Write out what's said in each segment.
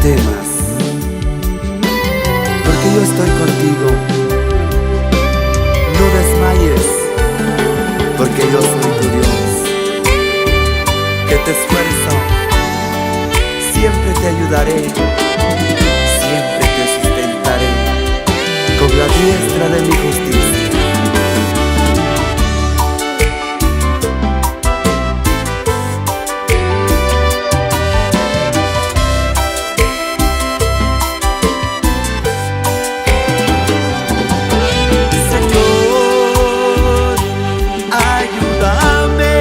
temas, porque yo estoy contigo. No desmayes, porque yo soy tu Dios, que te esfuerzo, siempre te ayudaré, siempre te sustentaré con la diestra de mi justicia. Señor, ayúdame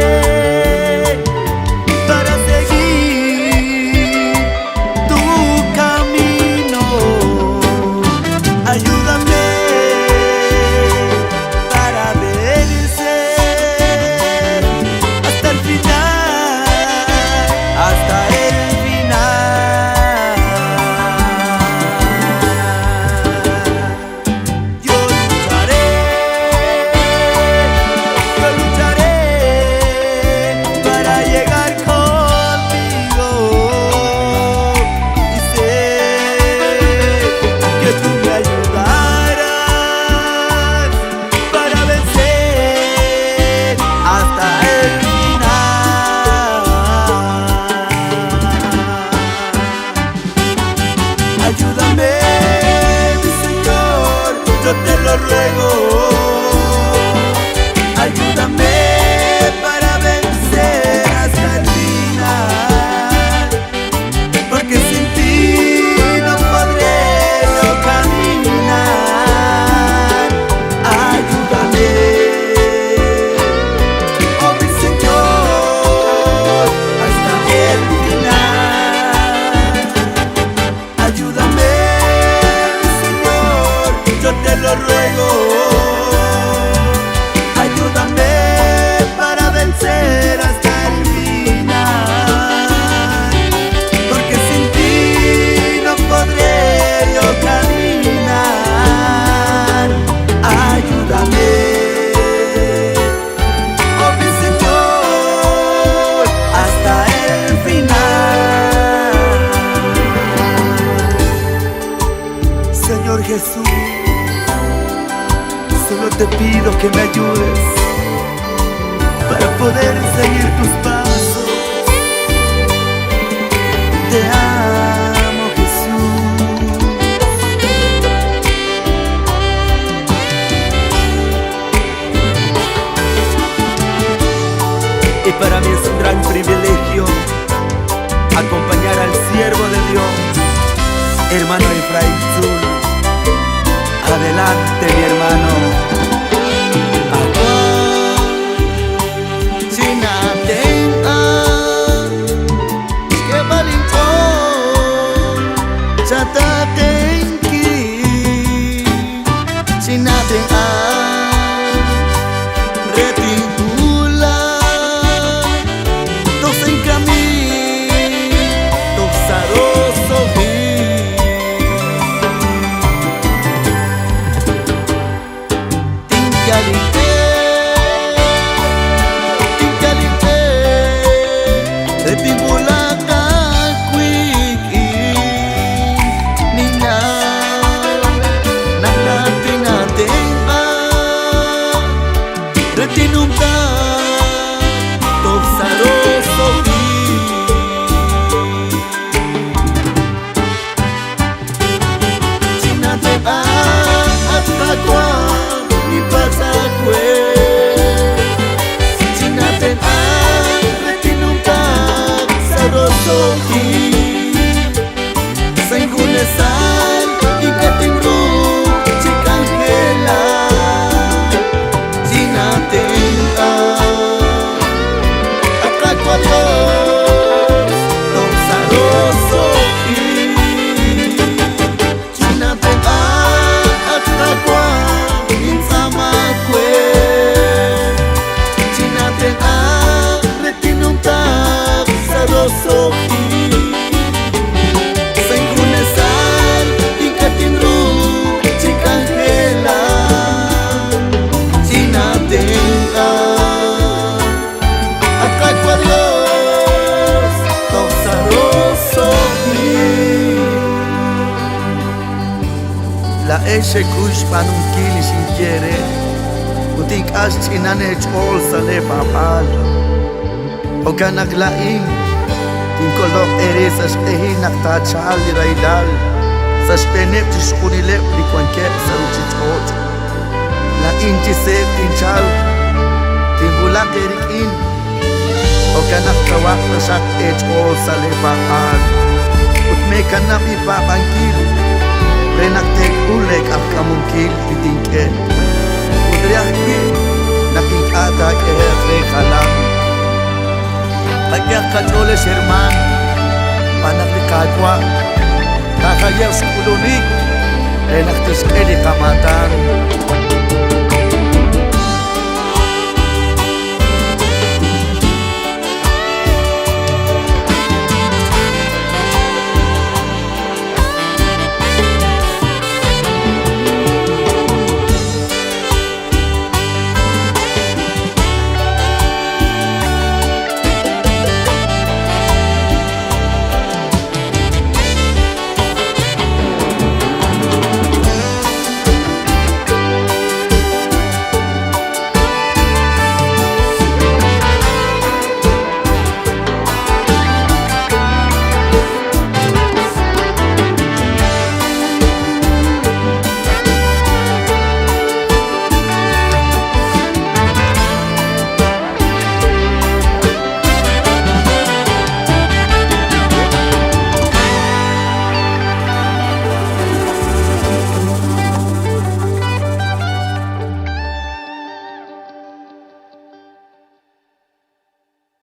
para seguir tu camino. Ayúdame para vencer hasta el final, hasta el final. Yo lucharé, yo lucharé para llegar contigo. Y sé que tú me ayudarás para vencer hasta el final. Ayúdame, mi Señor, yo te lo ruego. Ayúdame para vencer hasta el final, porque sin ti no podré yo caminar. Ayúdame, oh mi Señor, hasta el final. Ayúdame, mi Señor, yo te lo ruego. Ayúdame para vencer hasta el final, porque sin ti no podré yo caminar. Ayúdame, oh mi Señor, hasta el final. Señor Jesús, solo te pido que me ayudes para poder seguir tus pasos. Te amo, Jesús. Y para mí es un gran privilegio acompañar al siervo de Dios, hermano Efraín Zul. Adelante, mi hermano. Laa'ex xekuy xb'aanunkil li xinye eere ut ink'a' xch'inan eech'ool sa' leepaab'aal. Jo'kan naq laa'in tinkoloq eere sa' xq'ehil naq taachalq li rahilal sa' xb'eeneb' chixjunileb' li wankeb' sa' ruuchich'och'. Laa'in chi seeb' tinchalq, tinwulaq eerik'in. Jo'kan naq kawaq taxaq eech'ool sa' leepaab'aal ut meekanab' inpaab'ankil re naq teek'ul leek'ajk'amunkil li tink'e ut re ajwi' naq ink'a' taak'ehe'q re jalan. Qak'ehaq qach'ool ex hermaan, xb'aan naq li Qaawa' taajaye'q xk'ulunik re naq tixk'e li qamaatan.